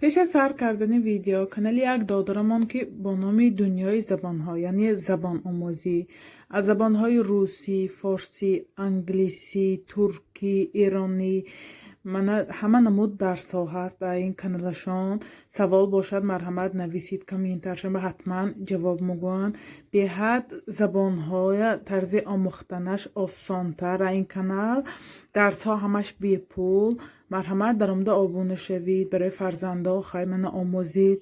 Пеш аз сар кардани видео, канали як додарамон, ки бо номи Дунёи забонҳо, яъне забономӯзӣ аз забонҳои русӣ, форсӣ, англисӣ, туркӣ, эронӣ, мана ҳама намуд дарсҳо ҳаст дар ин каналашон. Савол бошад, марҳамат, нависид комментаршон, ҳатман ҷавоб мегӯянд. Беҳад забонҳоя тарзи омӯхтанаш осонтар ин канал, дарсҳо ҳамаш бепул. Марҳамат, даромада обуна шавед, барои фарзандо хай мана омӯзид,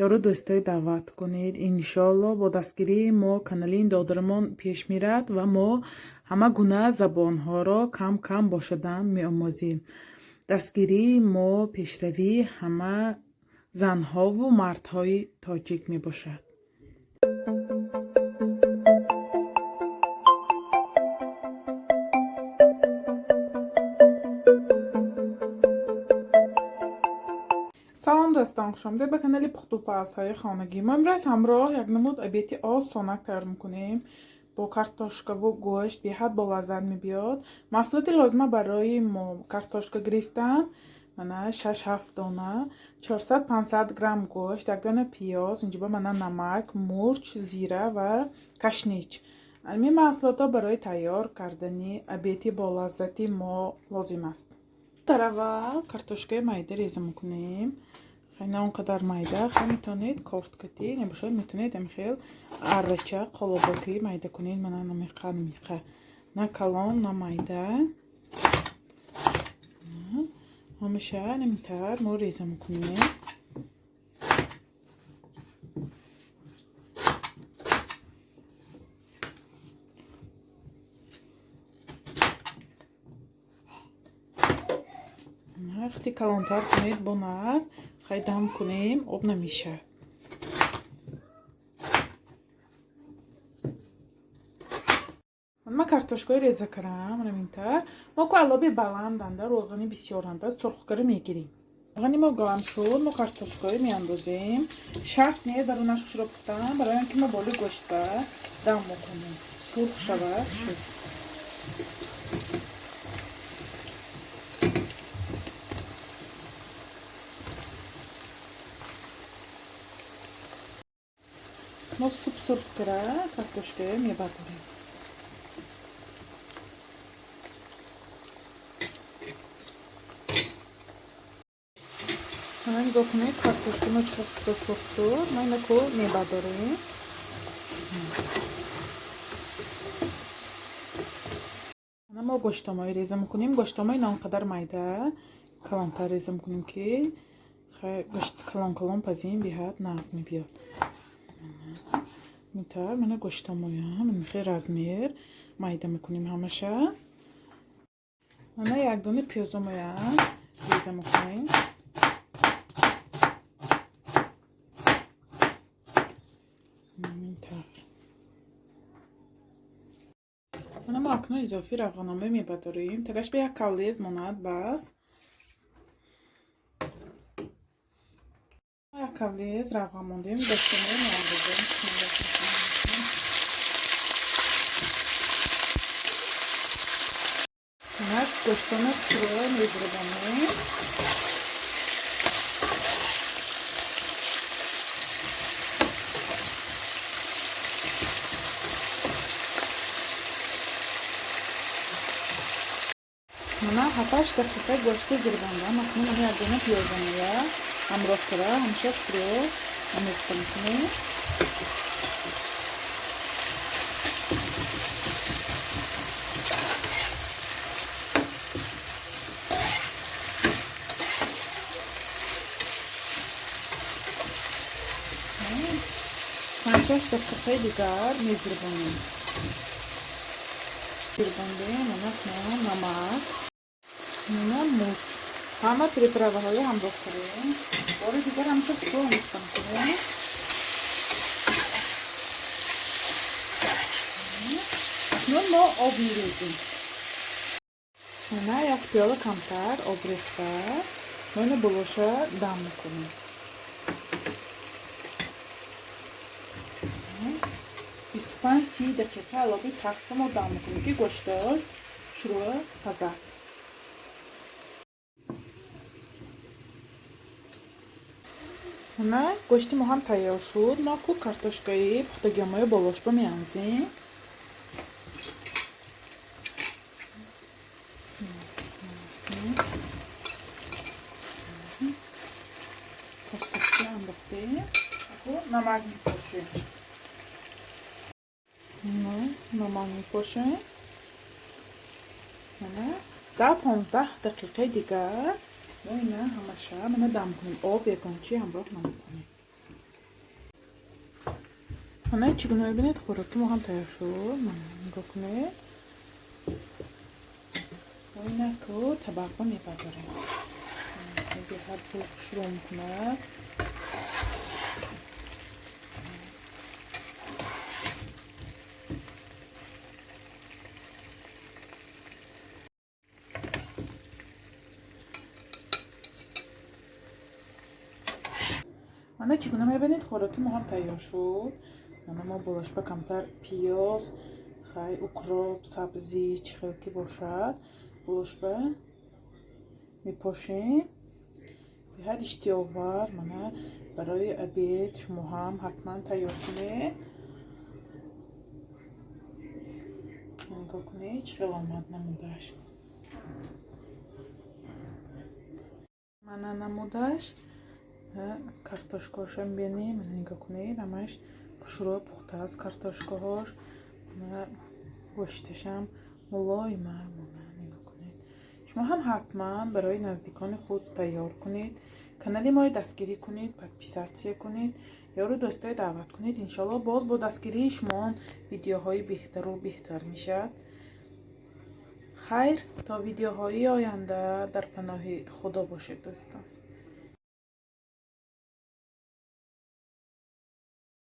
ёру дӯстои даъват кунед. Иншоалло, бо дастгирии мо канали ин додарамон пеш мерад ва мо ҳама гуна забонҳоро кам кам бошадан меомӯзем. Дастгирии мо пешравии ҳама занҳову мардҳои тоҷик мебошад. Салом, дӯстон, хушомадед ба канали Пухтупазҳои хонагӣ. Мо имрӯз ҳамроҳ як намуд обеди осонак тайёр мекунем бо картошкаву гӯшт, беҳад болаззат мебиёд. Маҳсулоти лозима барои мо: картошка гирифтам, мана, 6-7 дона, 400-500 грамм гӯшт, як дона пиёз, инҷоба мана намак, мурч, зира ва кашнич. Ҳамин маҳсулотҳо барои тайёр кардани обеди болаззати мо лозим аст. Дар аввал картошкаи майда реза мекунем, на он қадар майда, хай метавонед корткати набошад, метавонед ҳамихел аррача, қолобокӣ майда кунед. Мана, намиқа намиқа, на калон, на майда. Ҳамаша намитар мо реза мекунем. Вақти калонтар кунед, боназ хай дам кунем, об намешавад. Ман картошкаи реза кардам раминтар. Мо ку алоби баланданда, роғани бисёранда сурхкара мегирем. Роғани мо гарм шуд, мо картошкаи меандозем. Шарт не дарунаш хушро пухтан, барои он ки мо боли гӯштба дам мекунем, сурх шавад, шуд. Мо суп сурх кара картошкая мебардорем. Мана, нигоҳ кунед, картошка мо чӣ қадр хушро сурх шуд. Мо инаку мебардорем. Мо гӯштомои реза мекунем. Гӯштомои на он қадар майда, калонтар реза мекунем, ки гӯшт калон калон пазим, беҳад нағз мебиёд. Митар мана гӯштомоям хел размер майда мекунем ҳамаша. Мана, як дона пиёзомоям реза мекунем. Митар мана мо акнун изофи равғаномаи мебардорем. Тагаш ба як кавлез монад, бас. Як кавлез равған мондем, гӯштомои меандозем. Мана, гӯштоно хушрӯ мезирбонем. Мана, 7-8 дақиқа гӯшти зирбондам. Акнун мана як дона пиёзамоя ҳамроҳ кара ҳамеша хушрӯ омехта мекунем. 5-6 дақиқаи дигар мезирбонем. Зирбондем. Мана, акнун намак, мана мурч, ҳама приправаҳои ҳамроҳ кардем. Бори дигар ҳамеша хушрӯ омехта мекунем. Акнун мо об мерезем. Мана, як пиёла камтар об рехта, мо ина болоша дам мекунем. 25-30 дақиқа алоби паста мо дам мекунем, ки гӯштош хушрӯ пазад. Мана, гӯшти мо ҳам тайёр шуд. Мо ку картошкаи пухтагиҳои болошба меанзем. Картошка андохтем. Намак мепошем. Намак мепошем. Мана, 10-15 дақиқаи дигар мо ина ҳамаша мана дам кунем. Об ягончи ҳамроҳ намекунем. Мана, чӣ гуна мебинед, хӯроки мо ҳам тайёр шуд. Мана, нигоҳ кунед. Мо ина ку табақба мебардорем. Беҳад бӯй хушрӯ мекунад. Мана, чӣ гуна мебинед, хӯроки мо ҳам тайёр шуд. Мана, мо болошба камтар пиёз, хай, укроп, сабзӣ, чӣ хел ки бошад, болошба мепошем. Беҳад иштиҳовар. Мана, барои обед шумо ҳам ҳатман тайёр кунед. Нигоҳ кунед, чӣ хел омад намудаш. Мана, намудаш. Картошкаҳошам бинем. Мана, нигоҳ кунед, ҳамаш хушрӯ пухтааст картошкаҳош. Мана, гӯшташам мулоима. Мана, нигоҳ кунед. Шумо ҳам ҳатман барои наздикони худ тайёр кунед. Канали моро дастгирӣ кунед, подписаться кунед, ёру дӯстое даъват кунед. Иншоалло, боз бо дастгирии шумо видеоҳои беҳтару беҳтар мешавад. Хайр, то видеоҳои оянда дар паноҳи Худо бошед, дӯстон.